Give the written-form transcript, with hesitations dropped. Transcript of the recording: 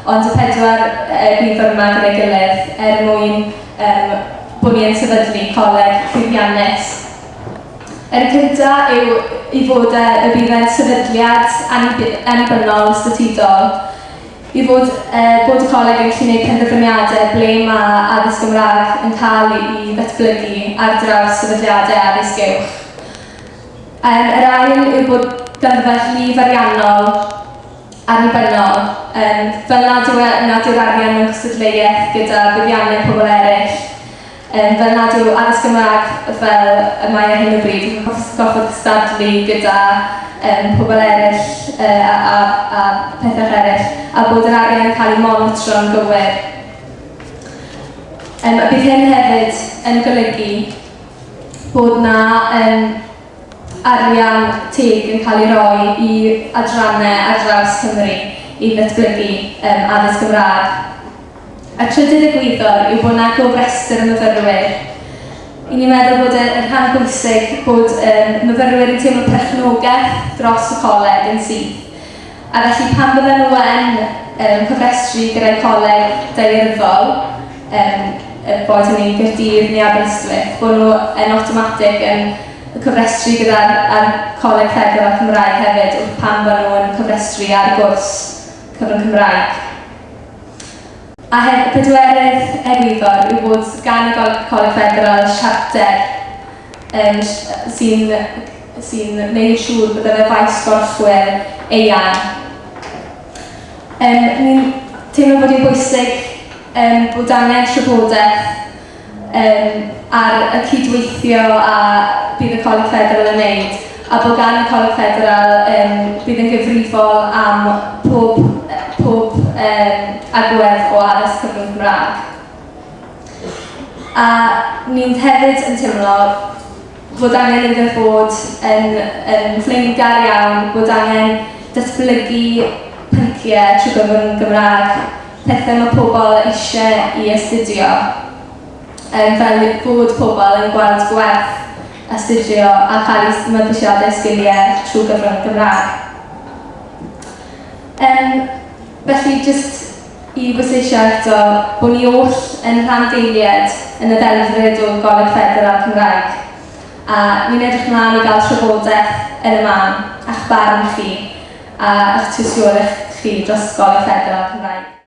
Ond y pedwar egwyddor yma gyda'i gilydd er mwyn bod ni yn sefydlu coleg llwyddiannus. Yr cyntaf yw i fod y bydd e'n sefydliad annibynnol statudol, i fod, bod y coleg yn gallu gwneud penderfyniadau ble mae addysg Gymraeg yn cael ei ddatblygu ar draws sefydliadau addysg uwch. Yr ail yw bod ganddo fe lif ariannol annibynnol, fel nad yw'r arian mewn cystadleuaeth gyda buddiannau pobl eraill, fel nad yw addysg Gymraeg fel y mae ar hyn o bryd yn gorfod cystadlu gyda pobl eraill a pethau eraill, a bod yr arian yn cael ei monitro'n gywir. A bydd hyn hefyd yn golygu bod na arian teg yn cael ei roi i adrannau ar draws Cymru i ddatblygu addysg Gymraeg. A trydydd egwyddor yw bod na gofrestr y myfyrwyr. I ni'n meddwl bod e'n rhan bwysig bod myfyrwyr yn teimlo perchnogaeth dros y coleg yn syth. A felly pan bydden nhw yn cofrestru gyda'i coleg daearyddol, boed hynny Gaerdydd neu Aberystwyth, bod nhw yn awtomatig yn cofrestru gyda'r Coleg Ffederal Cymraeg hefyd wrth pan bod nhw yn cofrestru ar gwrs cyfrwng Cymraeg. A hefyd pedwerydd egwyddor yw bod gan y Coleg Ffederal siarter sy'n gwneud yn siŵr bod yna faes gorchwyl eang. Ni'n teimlo bod hi'n bwysig bod angen trafodaeth ar y cydweithio a bydd y Coleg Ffederal yn wneud, a bod gan y Coleg Ffederal bydd yn gyfrifol am pob agwedd o addysg cyfrwng Cymraeg. A ni'n hefyd yn teimlo fod angen iddo fod yn flaengar iawn, bod angen datblygu pynciau trwy gyfrwng Gymraeg, pethau mae pobl eisiau i astudio, fel bod pobl yn gweld gwerth astudio a cael eu mabwysiadau sgiliau trwy gyfrwng Gymraeg. Felly, jyst i bwysleisio eto bod ni oll yn rhanddeiliaid yn y ddelfryd o Goleg Ffederal Cymraeg. A ni'n edrych mlaen i gael trafodaeth yn y man, a'ch barn chi, a eich tystiolaeth chi dros Goleg Ffederal Cymraeg.